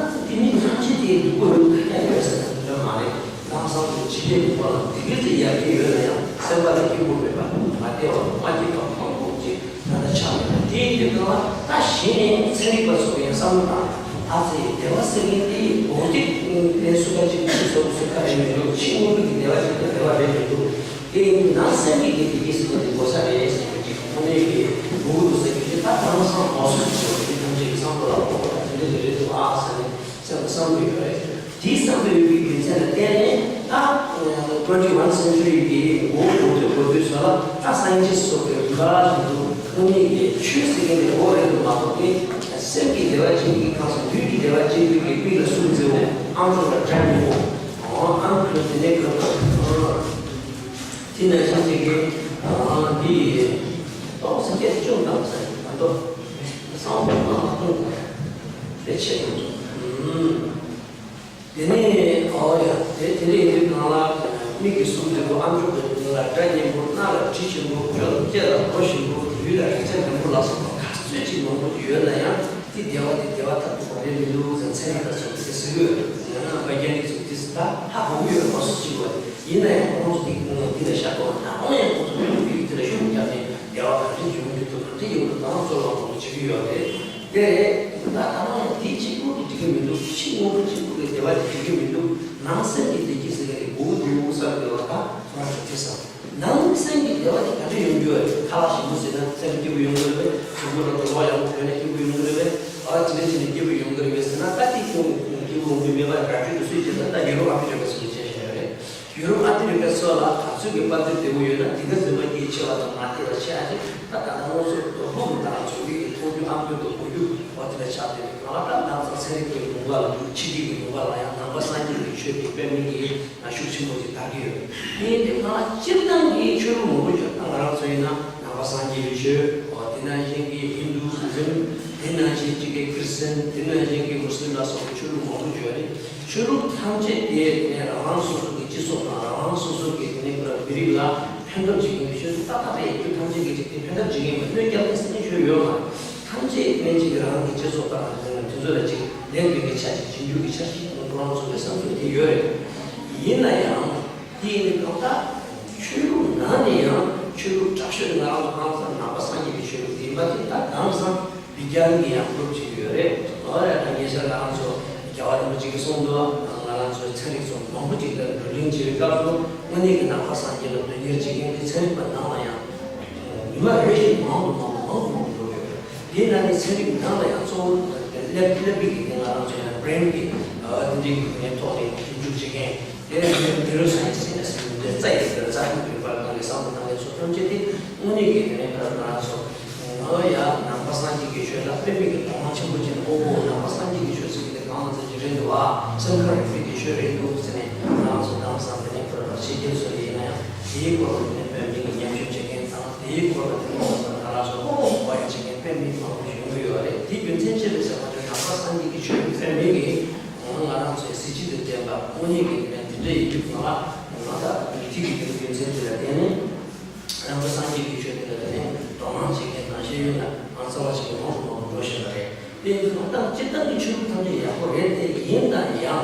དེ་མི་ཐམས་ཅད་དེ་སྡུག་པོ་ཡོད་ཁ་ཡ་ཡོད་ཟེར་ན་དོན་མ་རེད། དེང་སང་དུ་ཕྱི་རྒྱལ་གྱི་སྐོར་ལ་དེ་ག་ཚོད་ཡར་རྒྱས་ཡོད་ན་ཡང་སེམས་པ་ལ་སྐྱིད་པོ་མེད་པ་མ་བདེ་བ་མ་སྐྱིད་པ་མང་པོ་ཅིག་ད་ལྟ་ཆགས་ཡོད། དེའི་དུས་སྐབས་ལ་ད་གཞི་ནས་ཚན་རིག་པ་ཚོ་ཡང་བསམ་བློ་བཏང་ཨ་ཙི་བདེ་བ་ཟེར་མཁན་དེ་འོ་དེ་ལས་སུ་ཁ་ཅིག་ཅིག་སོ་སོ་ཁ་རེ་མི་འདུག་ཕྱི་དངོས་པོ་གི་བདེ་བ་ཅིག་དང་བདེ་བ་རེད་མི་འདུག་དེ་ཡིན་ནང་སེམས་ཀྱི་བདེ་སྐྱིད་ཟེར་མཁན་དེ་དགོས་ས་རེད་ཟེར་མཁན་ཅིག་དངོས་གནས་ཀྱི་འོ་འདུག་ཟེར་མཁན་ཅིག་ད་དེང་སང་མང་སུ་ཞིག་ཡོད་རེད། ཐམས་ཅད་ཀྱི་བསམ་བློ་ལ་གོ་བ་དེ་འདྲ་རེད་འདུག་ཨ་ཟེར་ནས། སེམས་ལ་བསམ་གྱི་ཡོད་རེད། དེའི་བསམ་གྱི་ཡོད་པའི་རྒྱུ་མཚན་ལ་བརྟེན་ནས་ད་twenty one century གི་འགོ་འགོ་དུས་འགོ་དུས་སོགས་ལ་ད་scientist སོགས་ཀྱི་རིག་པ་ཞིག་ཏུ་དངོས་གནས་ཀྱི་ཆོས་ཟེར་མཁན་དེ་འོ་རེད་འདུག་མ་གཏོགས་ཏེ་སེམས་ཀྱི་བདེ་བ་ཅན་གྱི་ཁམས་སུ་ལུས་ཀྱི་བདེ་བ་ཅན་གྱི་མིག་ལ་ཟུག་མཛེས་པོ་ཨམ་ཅོག་ལ་སྒྲ་སྙན་པོ་ཨང་ཨང་ཁུ་དེ་ནས་གོ་ཐོས་དེ་ནས་ཤིང་ཚིག་གི་འདི་ཏོག་ཙམ་སྐད་ཅུང་དམ་ཟེར་མ་གཏོགས། སང་ཕོད་མ་ལ་གཏོང་དགོས། དེ་ཆེད་དུ། དེ་ནས་ཨོ་ཡ་དེ་དེ་འདྲ་ཡིན་དུས་གང་ལ་མིག་གིས་ཟུག་འཛིན་པོ་ཨམ་ཅོག་གི་ནང་ལ་སྒྲ་སྙན་པོ་སྣ་ལ་དྲི་ཞིམ་པོ་ལྕེ་ལ་གོ་ཞིམ་པོ་ལུས་ལ་རེག་བྱ་ནན་པོ་ལ་སོགས་པ་ག་ཚོད་ཅིག་མང་པོ་ཡོད་ན་ཡང་དེ་བདེ་བ་དེ་བདེ་བ་ལྟར་དུ་ག་རེ་མི་འདུག་ཟེར་ཚན་རིག་པ་ཚོ་དེ་ཟེར་གི་ཡོད་རེད། ཡང་ན་བི་གྱ་ནིག་ཚོ་དེ་ད་ཧ་གོ་གི་ཡོད་མ་སུ་ཅིག་བ་ཡིན་ན་ཡང་ཁོང་ཚོ་དེ་འདི་ལ་བཞག་གོ་ད་ཁོང་ཡང་ཁོང་ཚོ་མི་འདུག་གི་དེ་ལ་ཤུགས་རྒྱབ་ནས། བདེ་བ་ག་འདྲ་འབྱུང་གི་འདུག་ག་འདྲ་ཡོང་གི་འདུག་དང་གཙོ་བོ་ལ་དགོངས་བྱེད་ཀྱི་ཡོད་རེད། དེ་རེད། ད་ད་ལྟ་ཡང་དེ་གཅིག་པུ་གི་འགྲིག་གི་མི་འདུག་ཕྱི་དངོས་པོ་གཅིག་པུ་གི་བདེ་བ་དེ་འགྲིག་གི་མི་འདུག་ནང་སེམས་ཀྱི་བདེ་སྐྱིད་ཟེར་མཁན་དེ་དགོས་ཀྱི་འདུག་བསམ་གྱི་ཡོད་པ་དང་ ནང་སེམས་ཀྱི་བདེ་བ་དེ་ག་འདྲ་ཡོང་རྒྱུ་རེད། ཁ་ལག་ཞིམ་པོ་ཟོས་ན་སེམས་སྐྱིད་པོ་ཡོང་གི་རེད་པས། གཟུགས་པོ་ལ་དུག་ལོག་ཡག་པོ་གོན་ན་སྐྱིད་པོ་ཡོང་གི་རེད་པས། ཨ་དེ་འདྲ་བྱས་ནས་སྐྱིད་པོ་ཡོང་གི་རེད་པས་ཟེར་ན། ད་དེ་ཁྱོད་སྐྱིད་པོ་ཡོང་རྒྱུ་མེད་པ་ར་སྤྲོད་དུ་སུས་བྱེད་ན། ད་ཡུ་རོབ་ཨ་ཕི་རི་ཀ་སུ་ལ་བྱས་བཞག་ཡོད་རེད། ཡུ་རོབ་ཨ་ཕི་རི་ཀ་སོགས་ལ་ག་ཚོད་ཀྱི་དཔལ་འབྱོར་བདེ་པོ་ཡོད་ན་དེ་ག་ཚོད་པ་སྐྱིད་ཆེ་བ་དང་མ་བདེ་བ་ཆེ་ཨ་ཅེ། ད་ད་ལྟ་ང་ཚོ་དོ་ཕུག་གི་ད་ཚོང་གི་མཐོང་རྒྱུ་ཨ་མདོ་དོ་གོ་རྒྱུ་བ་དེ་ལ་ཆགས་ཏེ། ང་ལ་ད་ལམ་སང་ཚན་རིག་པའི་ལུང་པ་ལ་ཕྱི་རྒྱལ་གྱི་ལུང་པ་ལ་ཡང་ནང་པ་སངས་རྒྱས་ཀྱི་ཆོས་ཀྱི་དཔེ་མིང་གི་ཤུགས་ཆེན་པོ་ཅིག་དར་གྱི་ཡོད། དེ་ཡིན་དུས་ང་སྤྱིར་བཏང་གི་ཆོས་ལུགས་མང་པོ་ཡོད། ད་ང་རང་ཚོ་ཡིན་ན་ནང་པ་སངས་རྒྱས་ཀྱི་ཆོས། འོ་དེ་ནང་བཞིན་གྱི་ཧིན་དུ་ཛིམ། དེ་ནང་བཞིན་གཅིག་གི་ཁྲི་སྟན། དེ་ནང་བཞིན་གྱི་མུ་སི་ལིམ་ལ་སོགས་པའི་ཆོས་ལུགས་མང་པོ་ཡོད་རེད། ཆོས་ལུགས་ཐམས་ཅད་དེ་དེ་ནས་རང་རང་སོ་སོ་གི་སྤྱི་ཚོགས་དང་རང་རང་སོ་སོ་གི་དེ་ནས་མི་རིགས་ལ་ཕན་ཐབས་བྱེད་མཁན་གྱི་ཆོས་ལུགས་ཏག་ཏག་རེད། ཆོས་ཐམས་ཅད་ཀྱི་ཅིག་དེ་ཕན་ཐབས་བྱེད་མཁན་མི་གནོད་སྐྱེལ་མཁན་ཟེར་མཁན་ཆོས་ཡོད་མ་རེད། ཐམས་ཅད་སྨན་གཅིག་གི་རང་གི་སྤྱི་ཚོགས་དང་དེ་ཚོ་ལ་ཅིག་ལེགས་པའི་གི་ཆ་ཞིག་སྦྱིན་རྒྱུ་གི་ཆ་ཞིག་ཁོ་རང་ཚོ་གི་བསམ་ཚུལ་དེ་ཡོད་རེད། ཡིན་ན་ཡང་དེ་ཡིན་དུས་གང་ལྟར་ཆོས་ལུགས་ནང་ནས་ཡང་ཆོས་ལུགས་དྲག་ཤོས་ང་རང་ཚོ་གང་ཟག་ནང་པ་སངས་རྒྱས་པའི་ཆོས་ལུགས་དེ་ཡིན་པ་དེ་ད་གང་ཟག་བི་གྱ་ནི་གི་ཡང་གུ་རུབ་ཅིག་ཡོད་རེད། ཨོ་ཡ་ད་ཉེ་ཆར་ང་རང་ཚོ་རྒྱལ་བ་རིན་པོ་ཆེ་གིས་གསུངས་འདུག་ང་རང་ཚོའི་ཚན་རིག་ཚོ་མང་པོ་ཅིག་ལ་བགྲོ་གླེང་བྱེད་པའི་སྐབས་སུ་དངོས་གནས་ཀྱི་ནང་པ་སངས་རྒྱས་ལ་དོན་གཉེར་བྱེད་མཁན་གྱི་ཚན་རིག་པ་ནང་ལ་ཡང་ཉི་མ་རེ་བཞིན་མང་དུ་མང་དུ་མང་དུ་མང་དུ་འགྲོ་གི་ཡོད་རེད། དེའི་ནང་ནས་ཚན་རིག་ནང་ལ་ཡང་གཙོ་བོ་སླེབས་སླེབས་པའི་གི་དེ་ང་རང་ཚོ་ཡང་brain་གི་དེ་འདྲའི་གི་ཐོག་ནས་ཞིབ་འཇུག་བྱེད་མཁན་དེ་ནས་neuroscience ཟེར་ནས་རྩ་ཡི་རྩ་ཁྲིམས་ཀྱི་བར་སྟེང་ནས་བསམ་བློ་བཏང་མཁན་ཚོ་ཐམས་ཅད་དེ་དངོས་གནས་ཀྱི་དེ་ནས་ང་རང་ཚོ། ཨོ་ཡ། ནང་པ་སངས་རྒྱས་ཀྱི་ཆོས་ལ་དཔེ་མེད་ཀྱི་དོ་སྣང་ཆེན་པོ་བྱས་ནས། ཨོ་ཧོ། ནང་པ་སངས་རྒྱས་ཀྱི་ཆོས་ཟེར་གྱི་དེ་གང་ལ་ཟེར་གྱི་རེད་འདུག་བ། སེམས་ཁམས་རིག་པའི་གི་ཆོས་རེད་འདུག་ཟེར་ནས་ང་རང་ཚོ་དེང་སང་དེ་ནས་ཁོ་རང་ཕྱི་རྒྱལ་སོགས་ལ་ཡིན་ན་ཡང་དེའི་སྐོར་ལ་དེ་ནས་དཔེ་མེད་ཀྱི་ཉམས་ཞིབ་བྱེད་མཁན་དང་། དེའི་སྐོར་ལ་དེ་ནས་ང་ཚོ་ང་རང་ཚོ་ཨོ་ཧོ་བ་ཡ་བྱེད་མཁན་དཔེ་མེད་མང་པོ་ཡོང་གི་ཡོད་རེད། དེའི་རྒྱུ་མཚན་ཅི་རེད་ཟེར་བ་དེ་ནང་པ་སངས་རྒྱས་ཀྱི་ཆོས་ཀྱི་དཔེ་མེད་ཀྱི་ང་རང་ཚོའི་གཟི་བརྗིད་དང་ལྡན་པ་དངོས་གནས་ཀྱི་དེ་ནས་དེ་འདྲ་ཡིན་རྒྱུ་ང་ལ་ང་ད་མི་ཐིག་གི་དེ་རྒྱུ་མཚན་དེ་ལ་བརྟེན་ནས། རང་གི་སངས་རྒྱས་ཀྱི་ཆོས་དེ་ལ་དེ་ནས་དོ་སྣང་བྱེད་མཁན་དང་ཤེས་ཡོན་ལ་ཨང་རྩ་བ་ཞིག་གི་མང་དུ་མང་དུ་འགྲོ་བཞིན་པ་རེད། དེ་ཡིན་དུས་ད་སྤྱིར་བཏང་གི་ཆོས་ལུགས་ཐམས་ཅད་ཡག་པོ་རེད་དེ། ཡིན་ན་ཡང་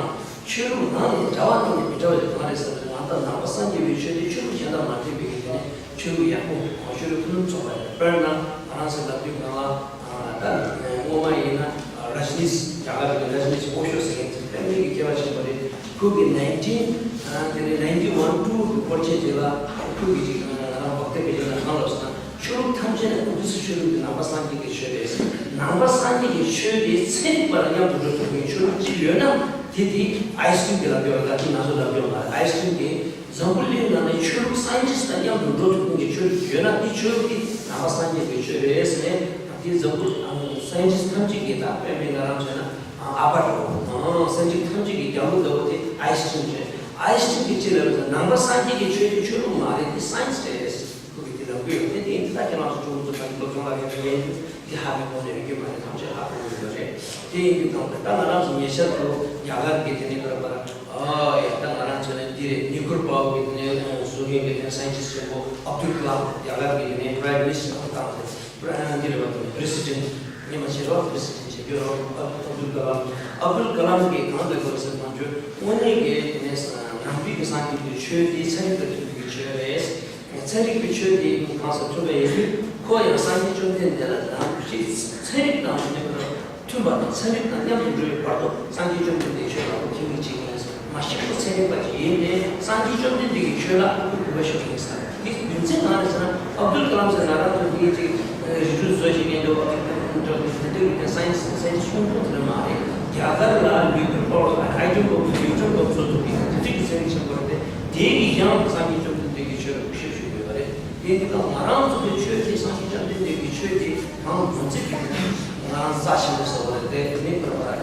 ཆོས་ལུགས་ནང་ནས་འདྲ་བ་ནང་ནས་མི་འདྲ་བ་དེ་གང་རེད་ཟེར་ན། ང་ད་ནང་པ་སངས་རྒྱས་པའི་ཆོས་དེ་ཆོས་ལུགས་གཞན་དང་མ་འདྲེས་པའི་གི་དེ་ནས་ཆོས་ལུགས་ཡག་པོ་གོང་ཆོས་ལུགས་ཕུན་སུམ་ཚོགས་པ་རེད། དཔེར་ན་ང་རང་ཚོ་ལབ་དུས་གང་ལ་ད་སྔོན་མ་ཡིན་ན་ར་ཇི་ནིས། རྒྱ་གར་གི་ར་ཇི་ནིས་ཨོ་ཤོ་ཟེར་མཁན་དེ་དཔེ་མེད་ཀྱི་མཁས་པ་ཆེན་པོ་རེད། ཁོ་གི་nineteen དེ་ནས་ninety one two གི་སྐོར་ཆེན་དེ་ལ་ཁོ་གི་ཅིག་ང་རང་བག་ཐེ་བེ་ཅན་ལ་གང་ལབ་ཟེར་ན། ཆོས་ལུགས་ཐམས་ཅད་ནས་ཨུ་ཏུ་སུ་ཆོས་ལུགས་དེ་ནང་པ་སངས་རྒྱས་ཀྱི་ཆོས་རེད། ནང་པ་སངས་རྒྱས་ཀྱི་ཆོས་དེ་ཚན་རིག་པ་ལ་མཉམ་དུ་འགྲོ་ཐུབ་མཁན་ཆོས་ལུགས་གཅིག་ཡོད་ན་དེ་དེ་ཨའི་སི་ཊིན་གྱི་ལབ་ཡོད་རེད། ད་དེ་ང་ཚོ་ལབ་ཡོད་མ་རེད། ཨའི་སི་ཊིན་གྱི་འཛམ་བུ་གླིང་ནང་ནས་ཆོས་ལུགས་སའེན་ཊིསི་དང་མཉམ་དུ་འགྲོ་ཐུབ་མཁན་གྱི་ཆོས་ལུགས་ཡོད་ན་དེ་ཆོས་ལུགས་དེ་ནང་པ་སངས་རྒྱས་ཀྱི་ཆོས་རེད་ཟེར་ནས། དེ་འཛམ་བུ་སའེན་ཊིསི་ཐམས་ཅད་ཀྱིས་ད་དཔེ་མི་ང་རང་བྱས་ན་ཨ་པ་འགྲོ་སའེན་ཊིསི་ཐམས་ཅད་ཀྱི་རྒྱལ་པོ་ལྟ་བུ་དེ་ཨའི་སི་ཊིན་རེད། ཨའི་སི་ཊིན་གྱིས་ཅི་ལབ་ཟེར་ན། ནང་པ་སངས་རྒྱས་ཀྱི་ཆོས་དེ་ཆོས་ལུགས་མ་རེད། དེ་སའེན་ཊིསི་རེད། ཁོ་གིས་དེ་ལབ་གི་ཡོད། དེ་དེ་ཡིན་དུས་ད་ཁྱེད་རང་ཚོ་ཆུང་ངུ་ཚོ་ད་སློབ་སྦྱོང་ལ་ཡོད་པའི་ཡན་དུ་དེ་ཧ་མི་གོ་ནས་ཡོད་རྒྱུ་མ་རེད། ཐམས་ཅད་ཧ་གོ་གི་ཡོད་རེད། དེ་ཡིན་དུས་གང་ལྟར་ད་ང་རང་ཚོ་ཉེ་ཆར་དུ་རྒྱ་གར་གྱི་དེ་ནས་ཁོ་ར་ཁོ་ར་ཨ་ཡ་ད་ང་རང་ཚོ་ནས་འདི་རེད། ནེ་ཀུར་པའོ་གི་དེ་ནས་བཟོ་མཁན་གྱི་དེ་ནས་སའེན་ཊིསི་ཆེན་པོ་ཨབ་དུལ་ཀ་ལམ་རྒྱ་གར་གྱི་དེ་ནས་པ་རའིམ་མི་ནི་སི་ཊར་བཏང་སྟེ་འདི་རེད་པ། དེ་ནས་པི་རེ་སི་ཌེན་ཊི་ཉི་མ་བྱེད་རོགས་པི་རེ་སི་ཌེན་ཊི་བྱེད་རྒྱུ་རོགས། ཨབ་དུལ་ཀ་ལམ། ཨབ་དུལ་ཀ་ལམ་གྱིས་གང་ལབ་དགོས་ཟེར་ན། ཁོང་ཚོས་དངོས་གནས་ཀྱི་དེ་ནས་ནང་པའི་གི་སངས་རྒྱས་ཀྱི་ཆོས་དེ་ཚན་རིག་དང་མཐུན་པའི་གི་ཆོས་རེད། ཚན་རིག་པའི་ཆོས་དེ་གང་ཟག་མཐུན་པ་ཡིན་དུས་ཁོ་ཡང་སངས་རྒྱས་བཅོམ་ལྡན་འདས་ལ་དང་ཞིག་ཚན་རིག་དང་མཐུན་པ་དང་ཚན་རིག་དང་མཉམ་དུ་འགྲོ་བའི་བར་དུ་སངས་རྒྱས་བཅོམ་ལྡན་འདས་ཆོས་ལ་ཁོ་ཁྱིམ་གྱི་གཅིག་ཡིན་ཟེར། མ་ཤི་ཁོ་ཚན་རིག་པ་ཅིག་ཡིན་ཏེ་སངས་རྒྱས་བཅོམ་ལྡན་འདས་ཀྱི་ཆོས་ལ་ཁོ་གུས་པ་ཞུ་གི་ཡིན་ཟེར། དེ་རྒྱུ་མཚན་གང་རེད་ཟེར་ན། ཨབ་དུལ་ཀ་ལམ་ཟེར་ང་རང་ཚོ་འདི་ཅིག་རི་ཁྲོད་བཟོ་ཞིག་ཡིན་འདུག་བ། དེ་འདྲ་གི་དེ་འདྲ་གི་སའེན་ཊིསི་སའེན་ཊིསི་ཆུང་ཆུང་དེ་འདྲ་མ་རེད། རྒྱ་གར་ལ་ལུས་པོའི་སྐོར་ལ་ཧའི་ཌྲོ་སྐོབ་ནིའུ་ཊྲོན་སྐོབ་བཟོ་ཐུབ་པའི་དེ་འདྲ་གི་ཚན་རིག་ཆེན་པོ་རེད་དེ། དེའི་གི་ཡང་སངས་རྒྱས་བཅོམ་ལྡན་འདས་ཀྱི་ཆོས་ལ་གུས་ཞབས་ཞུ་དགོས་པ་རེད། དེ་འདི་དང་ང་རང་ཚོ་གི་ཆོས་དེ་སངས་རྒྱས་བཅོམ་ལྡན་འདས་ཀྱི་ཆོས་དེ་གང་མ་ཚད་ཀྱི་ང་རང་རྩ་ཆེན་པོ་ཟེར་བ་རེད་དེ། དེ་ནི་བར་བར་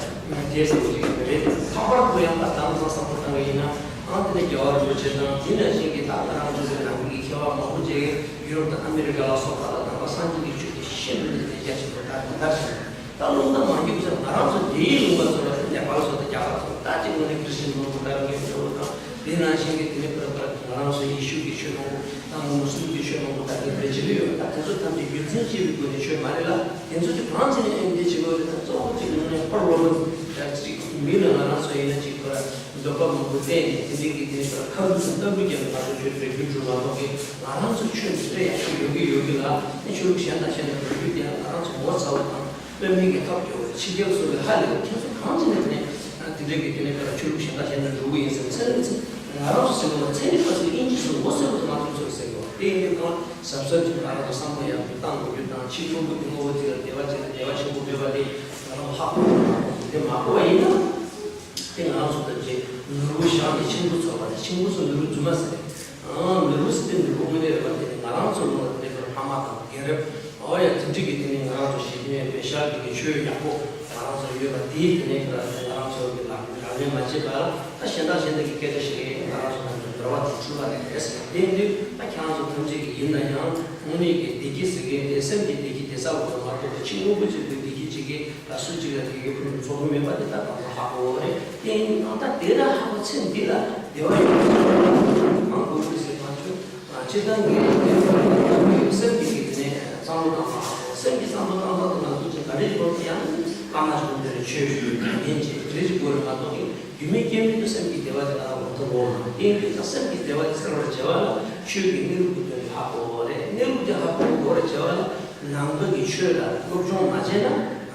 དེ་ཟེར་བ་ཅིག་རེད། ལྷག་པར་དུ་ཡང་ད་དེང་སང་བསམ་བློ་བཏང་བ་ཡིན་ན། ཨང་དེ་ནས་རྒྱལ་བ་རིན་པོ་ཆེ་དང་དེ་ནང་བཞིན་གྱི་ད་ང་རང་ཚོ་གི་ནང་པའི་མཁས་པ་མང་པོ་ཅིག་ཡུ་རོབ་དང་ཨ་མི་རི་ཀ་ལ་སོགས་པ་ལ་ནང་པ་སངས་རྒྱས་ཀྱི་ཆོས་དེ་ཤིན་ཏུ་ནས་རྒྱ་ཆེན་པོ་དར་དར་ཞིང་། ད་ལུང་དང་མ་འགྱུར་ཟེར་ང་རང་ཚོ་འདིའི་ལུང་པ་ཚོ་ལ་ནེ་པཱལ་སོགས་དང་རྒྱ་གར་སོགས་ད་ཅིག་ངོས་ནས་ཁྲི་སྲིན་མང་པོ་དར་ངེས་འགྲོ་བ་དང་། དེ་ནང་བཞིན་གྱི་དེ་ནས་པར་པར་ང་རང་ཚོ་ཡེ་ཤུ་གི་ཆོས་མང་པོ་དང་མུ་སུ་ལིམ་གྱི་ཆོས་མང་པོ་དར་ངེས་རེ་བྱེད་ཀྱི་ཡོད། ད་དེ་ཚོ་ཐམས་ཅད་རྒྱུ་མཚན་ཅི་ཡོད་པའི་སྒོ་ནས་ཆོས་མ་རེད་ལ། དེ་ཚོ་གི་གང་བྱས་ནས་ཨེ་འདི་བྱེད་དགོས་རེད། ད་གཙོ་བོ་གཅིག་ངོས་ནས་ཧོལ་ཝོ་ལོཌ་ཅིག་མི་ལ་ང་རང་ཚོ་ཡིན་ན་ཅིག་པར་འདོད་པ་མང་པོ་བསྟན་ནས་དེ་འདྲའི་གི་དེ་ནས་པར་ཁ་ལུ་ཚོ་ལྟ་བུ་རྒྱབ་ནས་ང་ཚོ་ཆོས་རེ་རྒྱུ་འགྲུབ་མ་གཏོགས་ཀྱི་ང་རང་ཚོ་ཆོས་འདི་འདྲ་ཡག་པོ་ཡོད་ཀྱི་ཡོད་ཀྱི་ལ། ཨེ་ཆོས་ལུགས་གཞན་དང་གཞན་དང་འགྲོ་རྒྱུ་དེ་ང་རང་ཚོ་ངོ་ཚ་བ་དང་། དཔེ་མིང་གི་ཐབས་སྐྱོ་བའི་ཕྱི་རྒྱལ་སོགས་ལས་ཧ་ལས་པ་ཁྱེད་ཚོ་གང་བྱས་ནས་དེ་ནས་དེ་འདྲའི་གི་དེ་ནས་ཁ་ལ་ཆོས་ལུགས་གཞན་དང་གཞན་དང་འགྲོ་གི་ཡིན་ཟེར་ཚེ་ཚེ་ ང་རང་ཚོ་ཟེར་བ་ཚན་རིག་པ་ཚོས་དབྱིན་ཇི་ཚོ་ངོ་ཤེས་པ་ཚོ་ང་ཚོ་ཚོས་ཟེར་བ་དེ་ཡིན་དུས་གང་གཟབ་གཟབ་ཀྱིས་ང་རང་ཚོ་བསམ་བློ་ཡག་པོ་བཏང་དགོས་རྒྱུ་དང་ཕྱི་ཕྲུ་གུ་དེ་ངོ་བོ་དེ་ལ་བདེ་བ་ཅན་དང་བདེ་བ་ཆེན་པོ་ཡོད་པ་དེ་ང་རང་ཧ་གོ་དགོས་དེ་མ་གོ་བ་ཡིན་ན། དེ་ང་རང་ཚོ་ཐམས་ཅད་ནོར་བུ་བཞག་ནས་མཆིང་བུ་འཚོལ་བ་རེད། མཆིང་བུ་ཚོ་ནོར་བུ་རྫུན་མ་ཟེར། ཨང་། ནོར་བུ་ཟེར་དེ་ནོར་བུ་དངོས་གནས་རེད་པ། དེ་ནི་ང་རང་ཚོ་ནོར་དེ་ནི་ཕ་མ་དང་རྒན་རབས། ཨོ་ཡ། དེ་འདྲ་གི་དེ་ནི་ང་རང་ཚོ་ཞིག་ནས་པེ་ཤག་གི་ཆོས་ཡག་པོ་ང་རང་ཚོ་ཡོད་པ་དེའི་དེ་ནས་ཁྱེད་རང་ཚོ་ང་རང་ཚོ་གི་ལག་ལག་ལེན་མ་བྱེད་པ་ལ་ད་གཞན་དག་གཞན་དག་གི་སྐད་ཆ་ཞིག་རེད། ང་རང་ཚོ་ནང་དུ་འབྲེལ་བ་དང་འཁྲུལ་བ་རེད་ཟེར། དེ་འདི་ད་ཁྱེད་རང་ཚོ་ཐམས་ཅད་ཀྱི་ཡིན་ན་ཡང་དངོས་གནས་ཀྱི་བདེ་སྐྱིད་ཟེར་མཁན་དེ་སེམས་ཀྱི་བདེ་སྐྱིད་དེ་ས་འོག་ཏུ་མ་གཏོགས་ཕྱི་དངོས་པོ་ཅིག་ཏུ་བདེ་སྐྱིད་ཅིག་གི་ད་སུ་གཅིག་ལ་དེ་གའི་ཕུལ་ནས་ཚོགས་ཀྱི་མེད་པ་དེ་ད་གང་ལ་ཧ་གོ་བ་རེད། དེ་ཡིན་ནའང་ད་དེ་ལ་ཧ་གོ་ཚེ་འདི་ལ་བདེ་བ་ཡོད་པ་ཞིག་མང་དགོས་ཀྱི་ཟེར་མ་བྱུང་། སྤྱིར་བཏང་གི་སེམས་ཀྱི་གི་དེ་ནས་བསམ་བློ་བཏང་བ། སེམས་ཀྱི་བསམ་བློ་བཏང་སྟངས་དེ་ང་ཚོ་ཅིག་ག་རེ་ཡིན་པ་ཡང་བླ་མ་ཞིག་དེར་ཆོས་ཞུ་དགེ་རྒན་ཅིག་དེ་རེ་ཅིག་དགོས་རེད་མ་གཏོགས་ཀྱི་རྒྱུ་མེད་རྐྱེན་མེད་དུ་སེམས་ཀྱི་བདེ་བ་དེ་ལ་འོང་ཐུབ་འོང་། དེ་ཡིན་དུས་ད་སེམས་ཀྱི་བདེ་བ་དེ་སེལ་བར་བྱ་བ་ལ་ཆོས་ཀྱི་གནས་ལུགས་ཀྱི་དོན་དེ་ཧ་གོ་བ་རེད། གནས་ལུགས་དེ་ཧ་གོ་དགོས་རེད་བྱ་བ་ལ་ནང་པ་གི་ཆོས་ལ་སློབ་སྦྱོང་མ་བྱས་ན་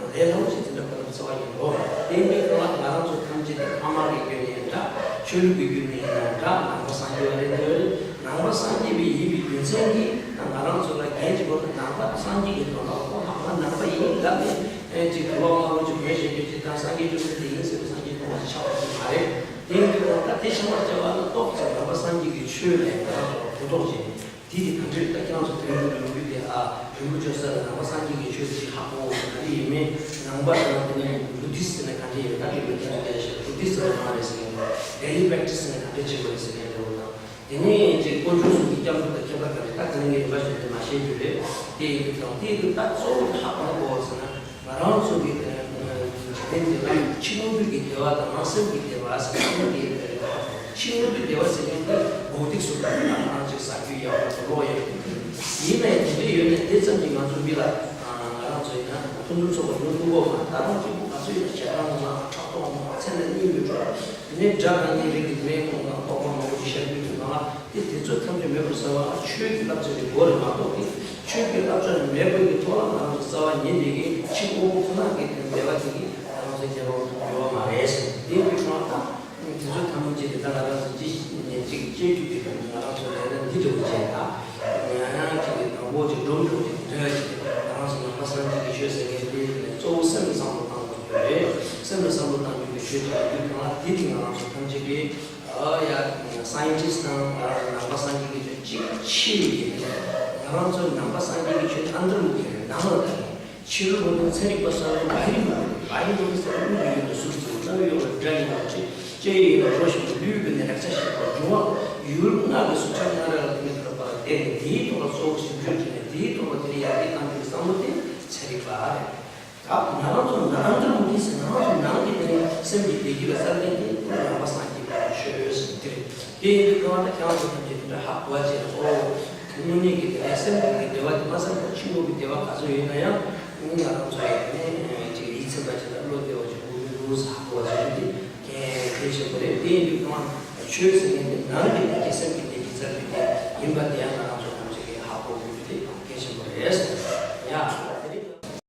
ལས་སླ་པོ་ཞིག་དེ་འདྲ་ཁོ་ན་འཚོ་བ་ཡིན་འགྲོ། དེ་འདྲའི་སྐོར་ལ་ང་རང་ཚོ་ཐམས་ཅད་དེ་ཕ་མ་གི་བརྒྱུད་ནས་ཡིན་འདྲ། ཆོས་ལུགས་ཀྱི་བརྒྱུད་ནས་ཡིན་ན་འདྲ། ནང་པ་སངས་རྒྱས་པ་རེད་འདོད་རེད། ནང་པ་སངས་རྒྱས་པའི་ཡིན་པའི་རྒྱུ་མཚན་གྱིས་ད་ང་རང་ཚོ་ལ་རྒན་གྱི་སྐོར་དུ་ནང་པ་སངས་རྒྱས་ཀྱི་དོན་དག་ཁོ་ལགས་ང་ནང་པ་ཡིན་ལབ་ནས་ཨེ་ཅིག་དུ་བ་དམར་པོ་ཅིག་གོན་བཞག་རྒྱུ་ཅིག་དང་སངས་རྒྱས་བཅོམ་ལྡན་འདས་ཡིན་ཟེར་བའི་སངས་རྒྱས་ཐོག་མ་ཆགས་པ་ཅིག་མ་རེད། དེ་ཡིན་དུས་ད་དེ་ཆགས་པར་བྱ་བ་ལ་ཏོག་ཙམ་ནང་པ་སངས་རྒྱས་ཀྱི་ཆོས་ལས་ང་རང་ཚོ་ལ་གོ་རྟོགས་བྱས་ནས། དེ་དེ་ག་འདྲས་ད་ཁྱེད་རང་ཚོ་དོན་དུ་ལོ་རྒྱུས་དེ་ཨ་རིན་པོ་ཆེ་ས་ལ་ནང་པ་སངས་རྒྱས་ཀྱི་ཆོས་ཅིག་ཧ་གོ་ག་རེ་ཡིན་མིན་ནང་པ་དང་དེ་ནས་བུ་དིསྟ་ཟེར་ན་ག་འདྲས་ཡོད་ད་དེ་ལོ་རྒྱུས་དེ་ཞེས་བུ་དིསྟ་ཟེར་ན་མ་རེད་ཟེར་མཁན་རེད། ཌེ་ལི་པྲེག་ཊིས་ཟེར་ན་ག་འདྲས་བྱེད་དགོས་རེད་ཟེར་མཁན་རེད་འོ་ད། དེ་ནས་ཅིག་དཀོན་མཆོག་གསུམ་གྱི་སྐྱབས་འགྲོ་དང་ཁྱད་པར་ག་རེ་ད་དེ་ནས་ངས་རིམ་པ་བཞིན་དུ་མ་བཤད་རྒྱུ་རེད། དེ་ཡིན་དུས་དང་དེ་ཡིན་དུས་ད་གཙོ་བོ་དེ་ཧ་གོ་དགོས་ཟེར་ན། ང་རང་ཚོ་གི་འཇིག་རྟེན་འདི་ལ་ཕྱི་དངོས་པོའི་གི་བདེ་བ་དང་ནང་སེམས་ཀྱི་བདེ་བ་ཟེར་ན་དེ་ཕྱི་དངོས་པོའི་བདེ་བ་ཟེར་མཁན་དེ་འོ་ཐིག་སོགས་ལ་ང་རང་ཅིག་ཟ་རྒྱུ་ཡག་པོ་ལོག་ཡག་པོ་ཡིན་ནའི་དེ་འདྲ་ཡོད་ནའི་དེ་ཙམ་གྱིས་ང་ཚོ་མི་ལ་ང་རང་ཚོ་ཡིན་ན་ཕུན་སུམ་ཚོགས་པ་ཡོང་ཐུབ་ཀྱི་མ་རེད། ད་རུང་གཅིག་པུ་ག་ཚོད་ཡིན་ན་ཞེ་སྡང་ངོ་མ་ཕྲག་དོག་ངོ་མ་མཚན་ལ་གཉིས་མི་འགྲོ། དེ་ནས་དགྲ་དང་གཉེན་རིགས་ཀྱི་དེ་ནས་ཁོང་དང་རྟོག་པ་མང་པོ་ཞིག་ཤར་རྒྱུ་ཡོད་ན་ལ། དེ་དེ་ཚོ་ཐམས་ཅད་མེད་པར་བཟོ་བ་ལ་ཆོས་ཀྱི་བསླབ་བྱ་རེ་དགོས་རེད་མ་གཏོགས་ཀྱི་ཆོས་ཀྱི་བསླབ་བྱ་མེད་པའི་གི་ཐོག་ལ་ང་རང་ཚོ་རྩ་བ་ཉིད་ནས་ཀྱི་ཕྱི་དངོས་པོ་ཁོ་ན་གི་དེ་བདེ་བ་དེ་གི་ང་རང་ཚོ་རྒྱལ་བ་ཡོད་པ་མ་རེད་ཟེར། དེ་གི་ཁོ་ན་ད་དེ་ཚོ་ཐམས་ཅད་དེ་ད་ང་རང་ཚོ་ཅི་ནས་ཅིག་སྐྱེ་རྒྱུ་གི་ང་རང་ཚོ་ལས་ན་འདི་འདྲ་བོ་བྱས་ད་ང་རང་ཅིག་གི་དང་པོ་ཅིག་སྒྲོམ་འགྲོ་ཅིག་འདོད་ཅིག་ང་རང་ཚོ་ནང་པ་སངས་རྒྱས་ཀྱི་ཆོས་ཟེར་མཁན་དེ་གཙོ་བོ་སེམས་ལ་བསམ་བློ་བཏང་དགོས་རེད། སེམས་ལ་བསམ་བློ་བཏང་རྒྱུ་གི་ཆོས་ཅིག་ཡོད་དུས་གང་ལ་དེ་དེ་ང་རང་ཚོ་ཐམས་ཅད་ཀྱི་ཨ་ཡ། སའིན་ཊིསཊ་དང་ང་རང་ནང་པ་སངས་རྒྱས་ཀྱི་ཆོས་གཅིག་ཆེ་བའི་ཡིན་ནའི་ང་རང་ཚོ་ནང་པ་སངས་རྒྱས་ཀྱི་ཆོས་ཨན་དར་མུ་ཁི་རེད། ནང་ལ་ད་རེད། ཕྱི་རོལ་མུ་ཁི་ཚན་རིག་པ་སོགས་ལ་བ་ཧི་རི་མུ་ཁི་རེད། བ་ཧི་རི་མུ་ཁི་ཟེར་བ་དབུས་ཀྱི་ཡུལ་དུ་ཟུར་ཙམ་རྩ་བའི་ཡོད་པ་དགྲ་ཡིན་པ་ཆེ་ལྕེ་ཡིན་པ་རོ་ཞིག་ལུས་ཀྱི་ནི་རེག་བྱ་ཤེས་པ་འབྱུང་བ་ཡུལ་ལྔ་གི་གཟུགས་ཁྲ་ལྔ་རེ་ལ་དེ་མི་ཐུབ་པར་བལྟས་ནས་དེའི་ཐོག་ལ་གཙོ་བོ་ཞིབ་འཇུག་བྱས་ནས་དེའི་ཐོག་ལ་དེ་ལ་ཡར་རྒྱས་གཏང་རྒྱུའི་བསམ་བློ་དེ་ཚན་རིག་པ་རེད། ད་ང་རང་ཚོ་ནང་དུ་མུ་ཏིག་ཟེར་ང་རང་ཚོ་ནང་གི་དེ་ནས་སེམས་ཀྱི་བདེ་སྐྱིད་ལ་སྲ་བརྟན་གྱི་ནང་པ་སངས་རྒྱས་པའི་ཆོས་ཟེར་དེ་རེད། དེ་ཡིན་དུས་ཁོ་རང་ད་ཁྱེད་རང་ཚོ་ཐམས་ཅད་དེ་འདྲ་ཧ་གོ་བ་བྱས་ཨོ། དངོས་གནས་ཀྱི་དེ་ནས་སེམས་ཀྱི་བདེ་བ་དེ་མ་ཟད་ཁོ་ཕྱི་དངོས་ཀྱི་བདེ་བ་ག་ཚོད་ཡོད་ན་ཡང་ང་རང་ཚོ་ཡང་ནས་ཅིག་ཡིད་ཚིམ་པ་ཅིག་དང་བློ་བདེ་བ་ཅིག་དགོས་ཀྱི་འདུག་ཟེར་ཧ་གོ་བ་བྱས་དེ་གལ་ཆེན་པོ་རེད། དེ་ཡིན་དུས་ཁོ་རང་ཆོས་ཟེར་མཁན་དེ་ནང་གི་བདེ་སྐྱིད་སེམས་ཀྱི་བདེ་སྐྱིད་རྩ་བའི་བདེ་ཡིན་པ་དེ་ཡང་ང་རང་